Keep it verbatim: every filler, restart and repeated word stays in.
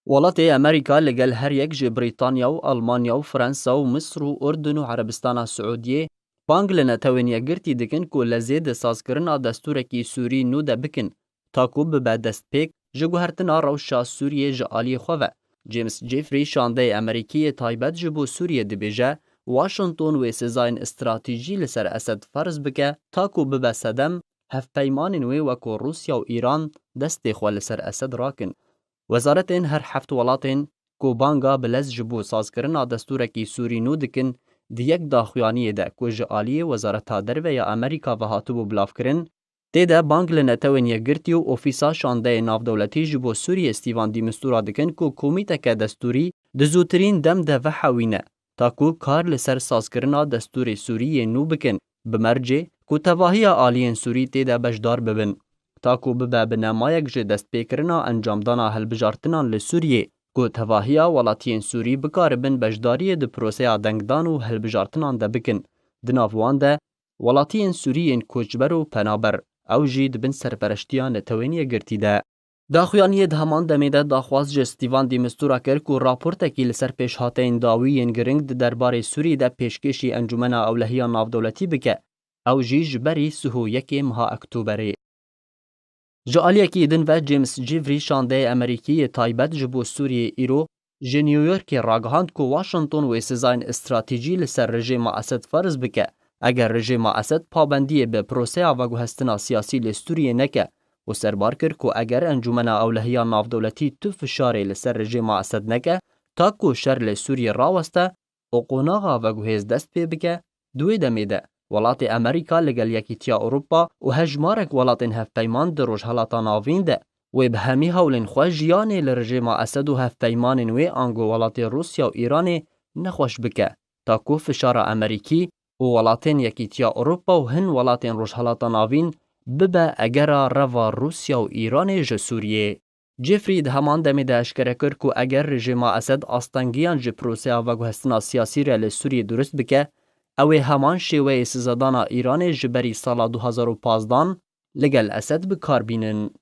Welatê Amerîka li gel her yek ji Brîtanya û Almanya û Fransa û Misir û Urdun û Erebistana Siûdiyê bang li Netewên Yekgirtî dikin ku lezê di sazkirina destûrekî Sûrî nû de bikin, ta ku bibe destpêk ji guhertina rewşa Sûriyê ji aliyê xwe ve. James Jeffrey, şandeyê Amerîkî yê taybet ji bo Sûriyê dibêje, Washington wê sizayên stratejî li ser Esed ferz bike, ta ku bibe sedem, hevpeymanên wê weko Rûsya û Îran destê xwe li ser Esed rakin. Wezaretên her heft welatên ku banga bi lez ji bo sazkirina destûrekî Sûrî nû dikin, di yek daxuyaniyê de ku ji aliyê Wezareta Derve ya Amerîka ve hatibû bilavkirin, tê de bang li Netewên Yekgirtî û Ofîsa Şandeyê Navdewletî ji bo Sûriyê Stîvan de Mistura dikin ku komîteke destûrî di zûtirîn dem de vehewîne, ta ku kar li ser sazkirina destûrê Sûrî yê nû bikin, bi mercê ku tevahiya aliyên Sûrî tê de beşdar bibin, ta ku bibe binemayek ji destpêkirina encamdana hilbijartinan li Sûriyê, ku tevahiya welatiyên Sûrî bikaribin beşdariyê di proseya dengdan û hilbijartinan de bikin. Di nav wan de welatiyên Sûrî yên koçber û penaber, ew jî di bin serpereştiya Netewên Yekgirtî de. Daxuyaniyê di heman demê de daxwaz ji Stîvan de Mistura kir ku raportekî li ser pêşhateyên dawî yên giring di derbarê Sûriyê de pêşkêşî Encûmena Ewlehiya Navdewletî bike, ew jî ji berî sih û yekê meha Oktoberê. Ji aliyekî din ve James Jeffrey, şandeyê Amerîkî yê taybet ji bo Sûriyê, îro ji New Yorkê ragihand ku Washington wê sizayên stratejî li ser rejêma Esed ferz bike, eger rejêma Esed pabendiyê bi proseya veguhestina siyasî li Sûriyê neke û serbar kir ku eger Encûmena Ewlehiya Navdewletî tu fişarê li ser rejêma Esed neke, ta ku şer li Sûriyê raweste û qonaxa veguhêz dest pê bike, di wê demê de welatê Amerîka li gel Yekîtiya Ewropa û hejmarek welatên hevpeyman di Rojhelata Navîn de wê bi hemî hewlên xwe jiyanê li rejêma Esed û hevpeymanên wê ango welatê Rûsya û Îranê nexweş bike, ta ku fişara Amerîkî û welatên Yekîtiya Ewropa û hin welatên Rojhelata Navîn bibe egera reva Rûsya û Îranê ji Sûriyê. Jeffrey di heman demê de eşkere kir ku eger rejêma Esed astengiyan ji proseya veguhestina siyasî re li Sûriyê durust bike, ew ê heman şêweyê sizadana Îranê ji berî sala du hazar û pazdan li gel Esed bi kar bînin.